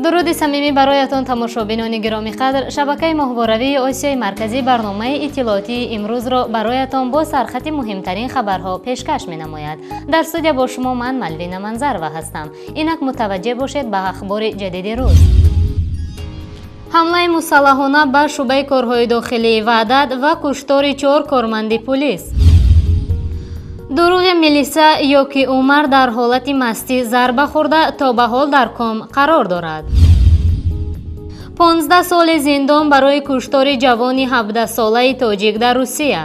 Дуруди самимӣ бароятон, тамошобинони гиромӣ қадр. Шабакаи моҳворавии Осиёи Марказӣ барномаи иттилоотии имрӯзро бароятон бо сархати муҳимтарин хабарҳо пешкаш менамояд. Дар студия бо шумо ман, Малвина Манзарова, ҳастам. Инак мутаваҷҷеҳ бошед ба ахбори ҷадиди рӯз. Ҳамлаи мусаллаҳона ба шӯъбаи корҳои дохилии Ваҳдат ва куштори чор корманди пулис. Дурӯғи милиса ё ки Умар дар ҳолати мастӣ зарба хӯрда, то ба ҳол дар ком қарор дорад. 15 соли зиндон барои куштори ҷавони 17-солаи тоҷик дар Русия.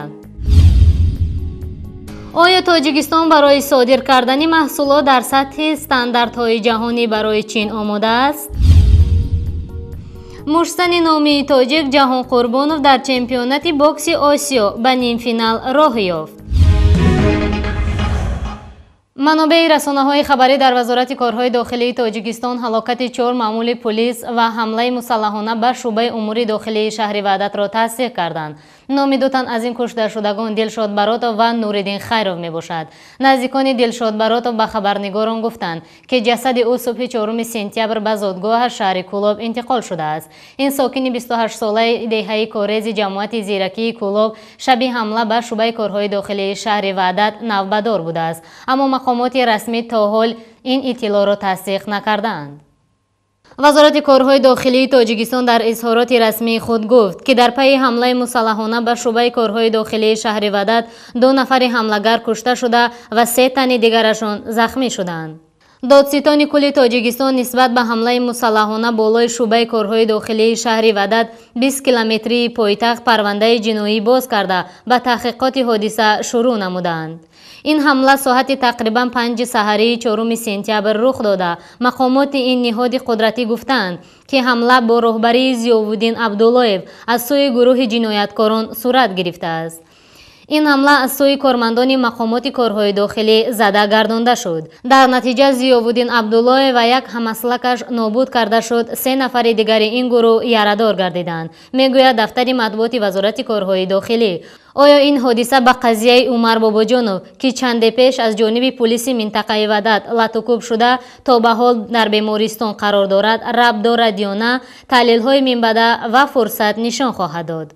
Оё Тоҷикистон барои содир кардани маҳсулот дар сатҳи стандартҳои ҷаҳонӣ барои Чин омода аст? Муштзани номии тоҷик Ҷаҳон Қурбонов дар чемпионати бокси Осиё ба нимфинал роҳ ёфт. Манобеи расонаҳои хабарӣ дар Вазорати корҳои дохилии Тоҷикистон ҳалокати чор маъмули пулис ва ҳамлаи мусаллаҳона ба шӯъбаи умури дохилии шаҳри Ваҳдатро тасдиқ карданд. Номи ду тан аз ин кушташудагон Дилшод Баротов ва Нуриддин Хайров мебошад. Наздикони Дилшод Баротов ба хабарнигорон гуфтанд, ки ҷасади ӯ субҳи 4 сентябр ба зодгоҳаш, шаҳри Кӯлоб, интиқол шудааст. Ин сокини 28-солаи деҳаи Корези ҷамоати Зиракии Кӯлоб шаби ҳамла ба шӯъбаи корҳои дохилии шаҳри Ваҳдат навбадор будааст, аммо мақомоти расмӣ то ҳол ин иттилоъро тасдиқ накардаанд. Вазорати корҳои дохилии Тоҷикистон дар изҳороти расмии худ гуфт, ки дар пайи ҳамлаи мусаллаҳона ба шӯъбаи корҳои дохилии шаҳри Ваҳдат ду нафари ҳамлагар кушта шуда ва се тани дигарашон захмӣ шуданд. Додситони кулли Тоҷикистон нисбат ба ҳамлаи мусаллаҳона болои шӯъбаи корҳои дохилии шаҳри Ваҳдат 20 километрии пойтахт парвандаи ҷиноӣ боз карда, ба таҳқиқоти ҳодиса шурӯъ намуданд. Ин ҳамла соати тақрибан 5 саҳарии 4 сентябр рух дода. Мақомоти ин ниҳоди қудратӣ гуфтанд, ки ҳамла бо роҳбарии Зиёвуддин Абдуллоев аз сӯи гурӯҳи ҷинояткорон сурат гирифтааст. Ин ҳамла аз сӯи кормандони мақомоти корҳои дохилӣ зада гардонда шуд. Дар натиҷа Зиёвуддин Абдуллоев ва як ҳамаслакаш нобуд карда шуд, се нафари дигари ин гурӯҳ ярадор гардиданд, мегӯяд дафтари матбуоти Вазорати корҳои дохилӣ. Оё ин ҳодиса ба қазияи Умар Бобоҷонов, ки чанде пеш аз ҷониби пулиси минтақаи Ваҳдат латукӯб шуда, то ба ҳол дар бемористон қарор дорад, рабт дорад ё на, таҳлилҳои минбаъда ва фурсат нишон хоҳад дод.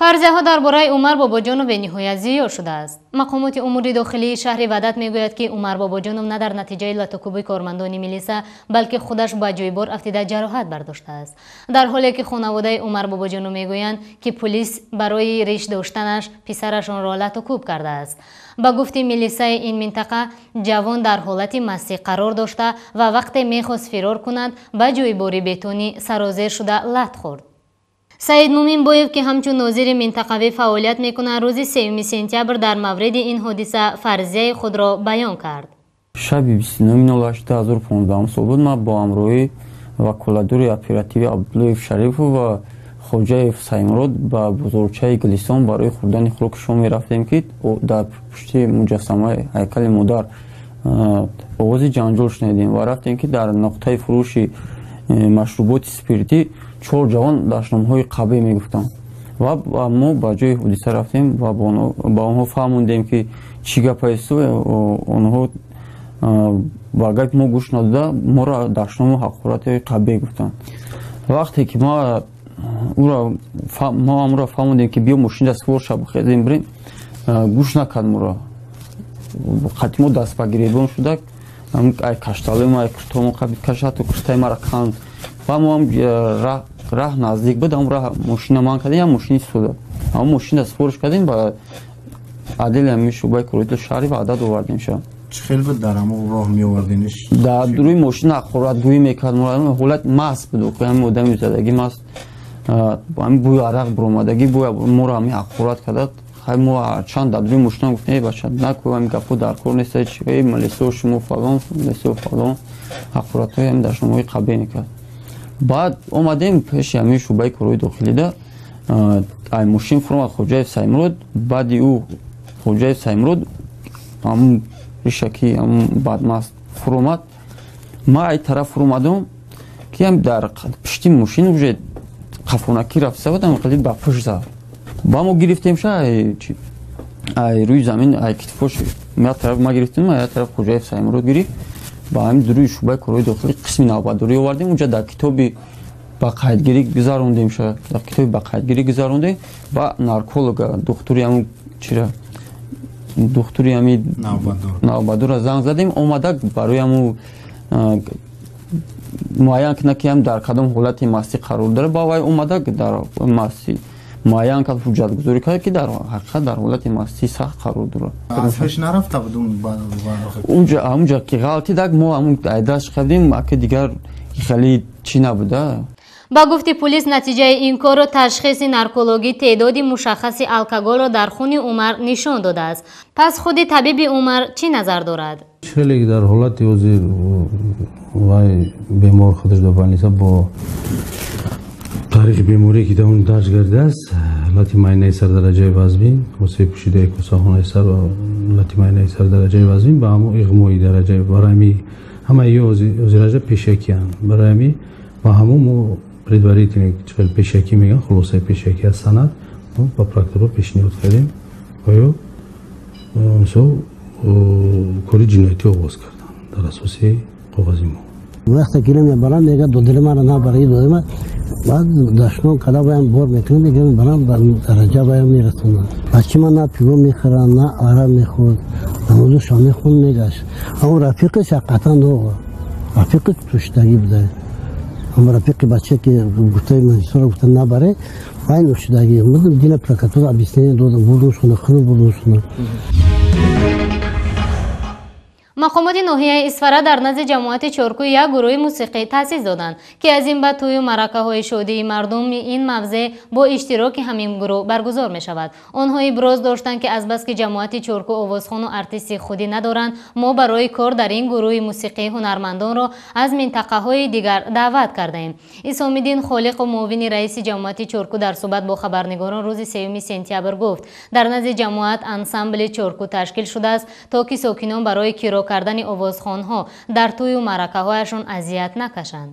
Фарзияҳо дар бораи Умар Бобоҷонов бениҳоят зиёд шудааст. Мақомоти умури дохилии шаҳри Ваҳдат мегӯяд, ки Умар Бобоҷонов на дар натиҷаи латукӯби кормандони милиса, балки худаш ба ҷойбор афтида ҷароҳат бардоштааст. Дар ҳоле ки хонаводаи Умар Бобоҷонов мегӯянд, ки пулис барои риш доштанаш писарашонро латукӯб кардааст. Ба гуфти милисаи ин минтақа, ҷавон дар ҳолати мастӣ қарор дошта ва вақте мехост фирор кунад, ба ҷойбори бетонӣ сарозер шуда лат хӯрд. Саид Муминбоев, ки ҳамчун нозири минтақавӣ фаъолият мекунад, рӯзи 3 сентябр дар мавриди ин ҳодиса фарзияи худро баён кард. Шаби 29.08.2015 сол буд, ман бо ҳамроҳӣ ваколадори оперативи Абдуллоев Шарифов ва Хоҷаев Саймурод ба бозорчаи Гулистон барои хӯрдани хӯроки шом мерафтем, ки дар пушти муҷассамаи ҳайкали модар овози ҷанҷол шунидем ва рафтем, ки дар нуқтаи фурӯши машруботи спиртӣ чор ҷавон дашномҳои қабеҳ мегуфтанд ва мо ба ҷои ҳодиса рафтем ва ба онҳо фаҳмондем, ки чӣ гапаесту онҳо ба гапи мо гӯш надода, моро дашному ҳақоратҳои қабеҳ гуфтанд. Вақте ки мо ҳамро фаҳмондем, ки биё мошинда сувор ша, бихезем, бирем, гӯш накард моро. Қатъи мо даст ба гиребон шуда, ай кашталои мо, ай куртомо қабид кашад, ҳатто куртаи мара канд. Ва мо ҳам раҳ наздик буд, ҳам раҳ мошина ман кардем, ям мошини истода. Ҳам мошина супориш кардем, ба отдели ҳамин шӯъбаи корҳои шаҳри Ваҳдат овардем ша. Чӣ хел буд дар ҳамон роҳ меовардениш? Дар рӯи мошина ҳақоратгӯӣ мекард, ҳолат маст буд, ҳамин одами задагӣ маст, ҳамин бӯи арақ буромадагӣ, бӯи моро ҳамин ҳақорат карда. Хай мо чанд дар рӯи мошина гуфтем: эй бача, наку, ҳамин гапҳо дар кор нест, эй милисо шумо фалон, милисо фалон, ҳақоратҳои ҳамин дашномҳои қабеҳ мекард. Баъд омадем пеши ҳамин шӯъбаи корҳои дохилида, ай мошин фуромад Хоҷаев Саймурод, баъди ӯ Хоҷаев Саймурод ҳамун ришаки ҳамун бадмаст фуромад. Ма ай тараф фуромадам, ки ҳам дар пушти мошин уже қафонакӣ рафта буд, ҳам ба пушт зад. Ба мо гирифтем ша ай рӯи замин, ай китфош як тараф ма гирифтем, як тараф Хоҷаев Саймурод гирифт. Ба ҳамин дуруи шӯъбаи корҳои дохилӣ қисми навбатдорӣ овардем. Унҷа дар китоби ба қайдгирӣ гузарондем, дар китоби ба қайдгирӣ гузарондем ва нарколога, духтури ҳамун чира, духтури ҳами навбатдорро занг задем, омада барои ҳамун муайян кунад, ки ҳам дар кадом ҳолати мастӣ қарор дорад. Ба вай омада дар мастӣ муайян кард, ҳуҷҷатгузорӣ кард, ки дар ҳақиқат дар ҳолати мастии сахт қарор дорад. Аз пеш нарафта будум? Унҷа, ҳамунҷа ки ғалтидаг, мо ҳамун дастш кардем, аки дигар хеле чӣ набуда. Ба гуфти пулис, натиҷаи ин корро ташхиси наркологӣ теъдоди мушаххаси алкоголро дар хуни Умар нишон додааст. Пас худи табиби Умар чӣ назар дорад? Хеле дар ҳолати ҳозир вай бемор худаш дар больница бо таърихи беморие, ки дар он дарҷ гардидааст, лати майнаи сар дараҷаи вазмин, осеби пӯшидаи косахонаи сар ва лати майнаи сар дараҷаи вазмин, ба ҳамон иғмои дараҷаи, барои ҳами ҳамаи ё ҳозираҷа пешакиянд. Барои ҳами ба ҳамон мо предварительный, хел пешакӣ мегӯянд, хулосаи пешакӣ аз санад мо ба прокуратура пешниҳод кардем ва ё мисол кори ҷиноятӣ оғоз карданд дар асоси коғази мо. Вақте ки мебарам, мегӯяд, додили маро набар, додили ма. Баъд дашном када баям бор мекунам, мегӯям, мебарам ба дараҷа, баям мерасонам. Бачи ман на пиво мехӯрад, на арақ мехӯрд, намозушо мехӯнд, мегашт. Аммо рафиқиш ҳақиқатан доға, рафиқиш нӯшидагӣ буда. Аммо рафиқи бача, ки гуфтаи мансура гуфта набаре, вай нӯшидагӣ. Дина прокуратура объяснение додам, бурдумшона, хунум бурдумшона. Мақомоти ноҳияи Исфара дар назди ҷамоати Чоркӯй як гурӯҳи мусиқӣ таъсис доданд, ки аз ин баъд тӯю маъракаҳои шодии мардуми ин мавзеъ бо иштироки ҳамин гурӯҳ баргузор мешавад. Онҳо иброз доштанд, ки азбаски ҷамоати Чоркӯ овозхону артисти худӣ надоранд, мо барои кор дар ин гурӯҳи мусиқӣ ҳунармандонро аз минтақаҳои дигар даъват кардаем. Исомиддин Холиқов, муовини раиси ҷамоати Чоркӯ, дар суҳбат бо хабарнигорон рӯзи 3 сентябр гуфт, дар назди ҷамоат ансамбли Чоркӯ ташкил шудааст, то ки сокинон барои киро кардани овозхонҳо дар тӯю маъракаҳояшон азият накашанд.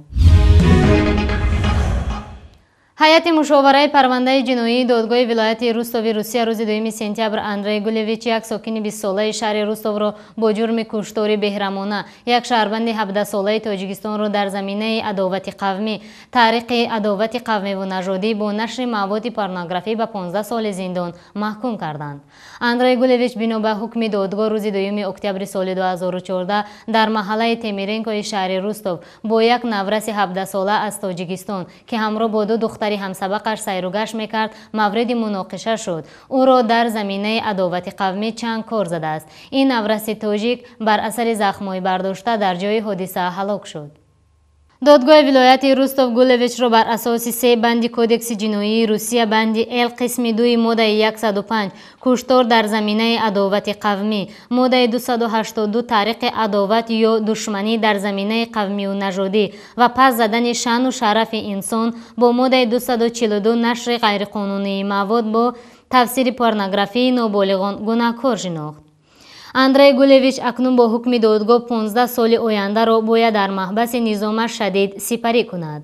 Ҳайати мушовараи парвандаи ҷиноии додгоҳи вилояти Ростови Русия рӯзи 2 сентябр Андрей Гулевич, як сокини 20-солаи шаҳри Ростовро бо ҷурми куштори беҳрамона, як шаҳрванди 17-солаи Тоҷикистонро дар заминаи адовати қавмӣ, таъриқи адовати қавмиву нажодӣ бо нашри маводи порнографӣ ба 15 соли зиндон маҳкум карданд. Андрей Гулевич бино ба ҳукми додгоҳ рӯзи 2 октябри соли 2014 дар маҳаллаи Темиренкои шаҳри Ростов бо як навраси 17-сола аз Тоҷикистон, ки ҳамроҳ бо ду духтари ҳамсабақаш сайругашт мекард, мавриди муноқиша шуд. Ӯро дар заминаи адовати қавмӣ чанд кор задааст. Ин навраси тоҷик бар асари захмҳои бардошта дар ҷои ҳодиса ҳалок шуд. Додгоҳи вилояти Ростов Гулевичро бар асоси се банди Кодекси ҷиноии Русия, банди Л қисми 2 моддаи 105 куштор дар заминаи адовати қавмӣ, моддаи 282 таъриқи адоват ё душманӣ дар заминаи қавмию нажодӣ ва пас задани шаъну шарафи инсон бо моддаи 242 нашри ғайриқонунии мавод бо тафсири порнографии ноболиғон гунаҳкор шинохт. Андрей Гулевич акнун бо ҳукми додгоҳ 15 соли ояндаро бояд дар маҳбаси низома шадид сипарӣ кунад.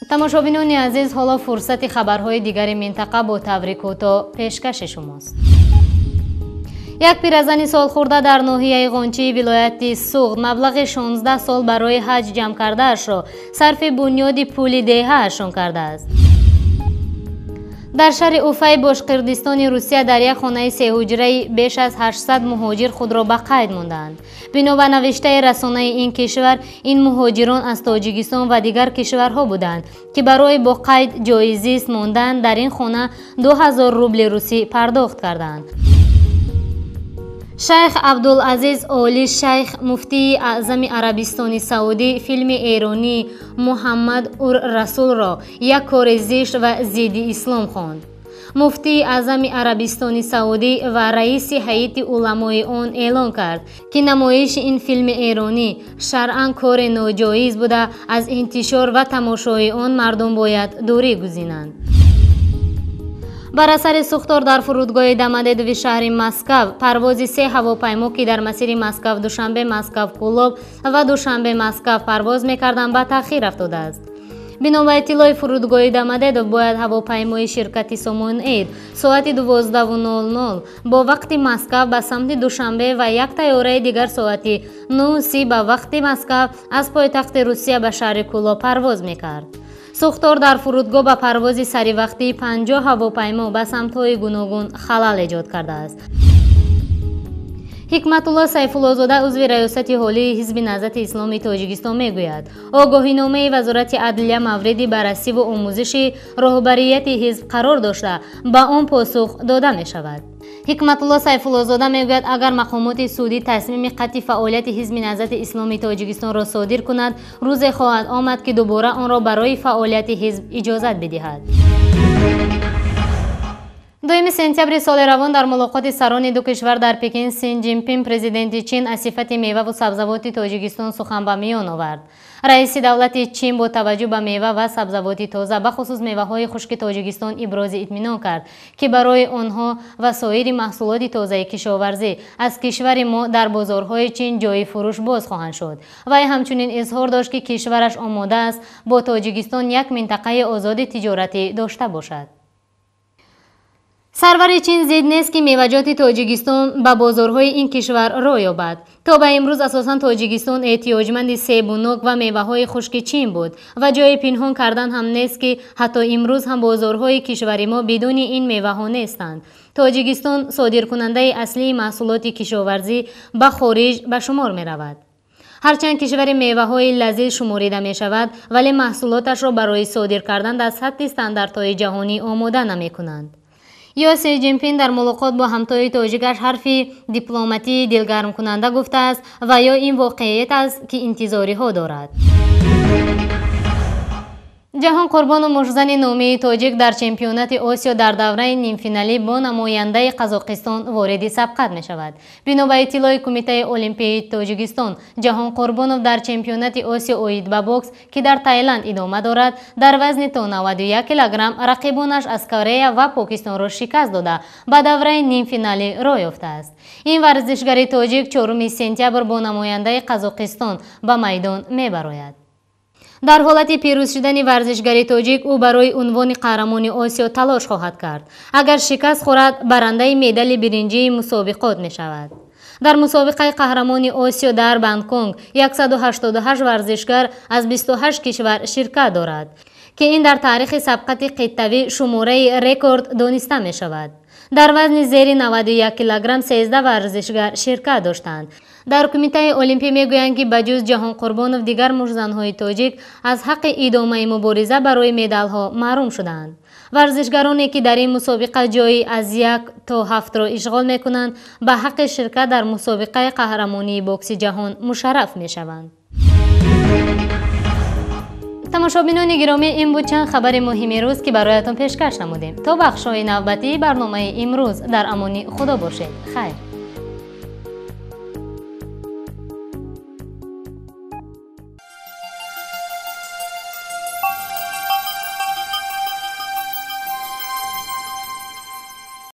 Тамошобинони азиз, ҳоло фурсати хабарҳои дигари минтақа бо таври кӯтоҳ пешкаши шумост. Як пиразани солхӯрда дар ноҳияи Ғончии вилояти Суғд маблағи 16 сол барои ҳаҷ ҷамъ кардаашро сарфи бунёди пули деҳаашон кардааст. Дар шаҳри Уфаи Бошқирдистони Русия дар як хонаи сеҳуҷраи беш аз 800 муҳоҷир худро ба қайд мондаанд. Бино ба навиштаи расонаи ин кишвар, ин муҳоҷирон аз Тоҷикистон ва дигар кишварҳо буданд, ки барои бо қайд ҷои зист мондан дар ин хона 2000 рубли русӣ пардохт карданд. Шайх Абдулазиз Оли Шайх, муфтии аъзами Арабистони Саудӣ, филми эронии Муҳаммад ур Расулро як кори зишт ва зидди ислом хонд. Муфтии аъзами Арабистони Саудӣ ва раиси ҳайати уламои он эълон кард, ки намоиши ин филми эронӣ шаръан кори ноҷоиз буда, аз интишор ва тамошои он мардум бояд дурӣ гузинанд. Бар асари сӯхтор дар фурудгоҳи Домодедови шаҳри Москав парвози се ҳавопаймо, ки дар масири Москав Душанбе, Москав Кӯлоб ва Душанбе Москав парвоз мекарданд, ба таъхир афтодааст. Бино ба иттилои фурудгоҳи Домодедово, бояд ҳавопаймои ширкати Сомон Эйр соати 12:00 бо вақти Москав ба самти Душанбе ва як тайёраи дигар соати 9:30 ба вақти Москав аз пойтахти Русия ба шаҳри Кӯлоб парвоз мекард. Сӯхтор дар фурудгоҳ ба парвози саривақтии 50 ҳавопаймо ба самтҳои гуногун халал эҷод кардааст. Ҳикматулло Сайфуллозода, узви раёсати ҳолии Ҳизби Наҳзати Исломии Тоҷикистон, мегӯяд, огоҳиномаи Вазорати адлия мавриди баррасиву омӯзиши роҳбарияти ҳизб қарор дошта, ба он посух дода мешавад. Ҳикматулло Сайфуллозода мегӯяд, агар мақомоти судӣ тасмими қатъи фаъолияти Ҳизби Наҳзати Исломии Тоҷикистонро содир кунад, рӯзе хоҳад омад, ки дубора онро барои фаъолияти ҳизб иҷозат бидиҳад. 2 сентябри соли равон дар мулоқоти сарони ду кишвар дар Пекин Син Ҷинпин, президенти Чин, аз сифати меваву сабзавоти Тоҷикистон сухан ба миён овард. Раиси давлати Чин бо таваҷҷӯҳ ба мева ва сабзавоти тоза, бахусус меваҳои хушки Тоҷикистон, ибрози итминон кард, ки барои онҳо ва соири маҳсулоти тозаи кишоварзӣ аз кишвари мо дар бозорҳои Чин ҷои фурӯш боз хоҳанд шуд. Вай ҳамчунин изҳор дошт, ки кишвараш омода аст бо Тоҷикистон як минтақаи озоди тиҷоратӣ дошта бошад. Сарвари Чин зид нест, ки меваҷоти Тоҷикистон ба бозорҳои ин кишвар роҳ ёбад. То ба имрӯз асосан Тоҷикистон эҳтиёҷманди себу нок ва меваҳои хушки Чин буд ва ҷои пинҳон кардан ҳам нест, ки ҳатто имрӯз ҳам бозорҳои кишвари мо бидуни ин меваҳо нестанд. Тоҷикистон содиркунандаи аслии маҳсулоти кишоварзӣ ба хориҷ ба шумор меравад. Ҳарчанд кишвари меваҳои лазиз шуморида мешавад, вале маҳсулоташро барои содир кардан дар сатҳи стандартҳои ҷаҳонӣ омода намекунанд. Ё Си Ҷинпин дар мулоқот бо ҳамтои тоҷикаш ҳарфи дипломатии дилгармкунанда гуфтааст ва ё ин воқеият аст, ки интизориҳо дорад. Ҷаҳон Қурбону, мушзани номии тоҷик, дар чемпионати Осиё дар давраи нимфиналӣ бо намояндаи Қазоқистон вориди сабқат мешавад. Бино ба иттилои Кумитаи Олимпияи Тоҷикистон, Ҷаҳон Қурбонов дар чемпионати Осиё оид ба бокс, ки дар Таиланд идома дорад, дар вазни то 91 килограмм рақибонаш аз Корея ва Покистонро шикаст дода, ба давраи нимфиналӣ роҳ ёфтааст. Ин варзишгари тоҷик 4 сентябр бо намояндаи Қазоқистон ба майдон мебарояд. Дар ҳолати пирӯз шудани варзишгари тоҷик, ӯ барои унвони қаҳрамони Осиё талош хоҳад кард. Агар шикаст хӯрад, барандаи медали биринҷии мусобиқот мешавад. Дар мусобиқаи қаҳрамони Осиё дар Бангконг 188 варзишгар аз 28 кишвар ширкат дорад, ки ин дар таърихи сабқати қиттавӣ шумораи рекорд дониста мешавад. Дар вазни зери 91 килограмм 13 варзишгар ширкат доштанд. Дар Кумитаи Олимпӣ мегӯянд, ки ба ҷуз Ҷаҳон Қурбонов дигар мушзанҳои тоҷик аз ҳаққи идомаи мубориза барои медалҳо маҳрум шуданд. Варзишгароне, ки дар ин мусобиқа ҷои аз 1 то 7-ро ишғол мекунанд, ба ҳаққи ширкат дар мусобиқаи қаҳрамонии бокси ҷаҳон мушарраф мешаванд. Тамошобинони гиромӣ, ин буд чанд хабари муҳими рӯз, ки бароятон пешкаш намудем. То бахшҳои навбатии барномаи имрӯз дар амони Худо бошед. Хайр.